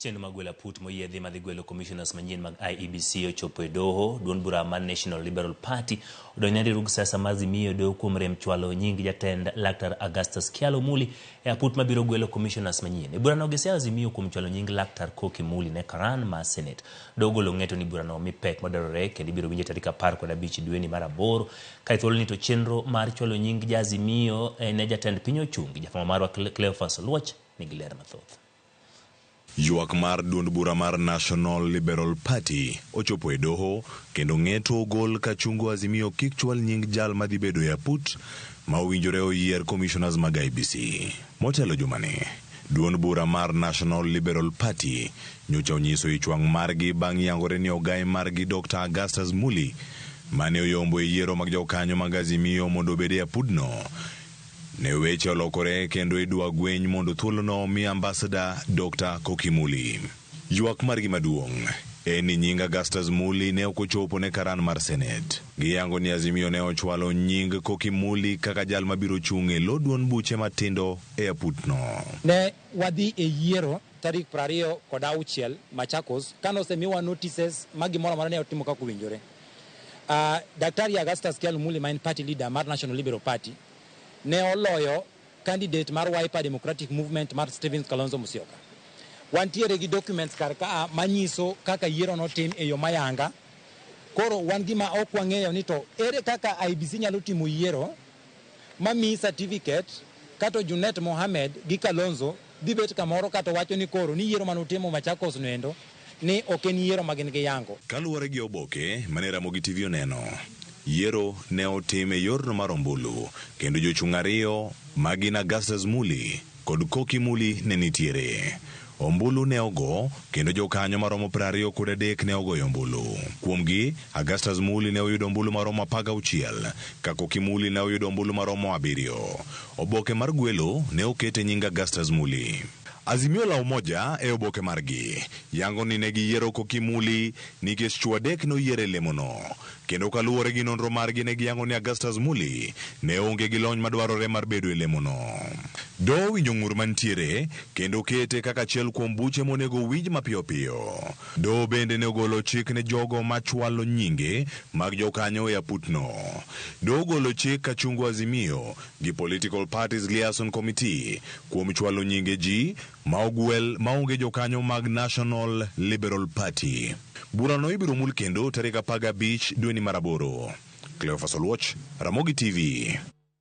Chenro mag gwelo aput moyiedhi madhi gwelo commissioners manyien mag IEBC ochopo e doho. Duond bura mar National Liberal Party odonjne riwruog siasa mar Azimio e doho kuom rem chwalo nying jatend Laktar Augustus Kyalo Muli e aput mabiro gwelo commissioners manyien. E burano giseyo Azimio kuom chwalo nying Laktar Koki Muli ne karan mar Senate. Doho ogolo ng'eto ni burano omi pek madwarore kendo ibiro winje tarik 15 dweni mar aboro. Ka e thuoloni to chenro mar chwalo nying ja Azimio ne jatend piny ochungi. Jafwambo marwa Cleophas Oluoch nigi ler mathoth. Ywak mar duond bura mar National Liberal Party ochopo e doho kendo ng'eto ogol ka chungo Azimio kik chwal nying jal madhi bedo e aput ma owinjore oyier commissioners mag IEBC. Motelo jumani, duond bura mar National Liberal Party nyocha onyiso ich wang' margi bang' yangore ni ogai margi Dr. Augustus Muli mane oyombo e yiero mag jokanyo mag Azimio mondo obed e apudno Ne weche olokore kendo idwa gweny mondo thuolono omi Ambassador Dr. Koki Muli. Ywak margi maduong' en ni nying Augustus Muli ne ok ochopo ne karan mar Senate. Giyango ni Azimio ne ochwalo nying Koki Muli kaka jal mabiro chung' e lo duond buche matindo e aputno. Ne wadhi e yiero tarik 26 Machakos kane osemiwa notices ma gimoro amora ne otimo kaka owinjore. Daktari Augustus Kyalo Muli ma en party leader mar National Liberal Party ne oloyo candidate mar Wiper Democratic Movement mar Stephen Kalonzo Musyoka. Wantiere gi documents kar ka manyiso kaka yiero notim e yo mayanga. Koro wan gima ok wang'eyo ni to ere kaka IEBC nyalo timo yiero mamiyi certificate kato Junet Mohamed gi Kalonzo dhi bet kamoro kato wacho ni koro ni yiero mane utimo Machakos noendo ni ok en yiero ma gin giyango. Kaluwore gi oboke mane Ramogi TV oneno, yiero ne otim e yorno mar ombulu kendo jochung' ariyo ma gin Augustus Muli kod Koki Muli ne nitiere. Ombulu ne ogo kendo jokanyo maromo 23 ne ogoyo ombulu. Kuomgi, Augustus Muli ne oyudo ombulu maromo 16 ka Koki Muli ne oyudo ombulu maromo 7. Oboke mar gwelo ne oket e nying Augustus Muli. Azimio la Umoja e oboke margi yango ni ne giyiero Koki Muli nikech chwo adek noyier e lemono. Kendo kaluwore gi nonro margi ne giyango ni Augustus Muli ne onge gi lony madwarore mar bedo e lemono. Doho owinjo ng'ur mantiere kendo kete kaka achiel kuom buche monego owinj mapiyo piyo. Doho bende ne ogolo chik ne jogo machwalo nyinge mag jokanyo e aputno. Doho ogolo chik kachungo Azimio gi Political Parties Liaison Committee kuom chwalo nyinge ji ma ogwel maonge jokanyo mag National Liberal Party. Burano ibiro mul kendo tarik 15 dweni mar aboro. Cleophas Oluoch, Ramogi TV.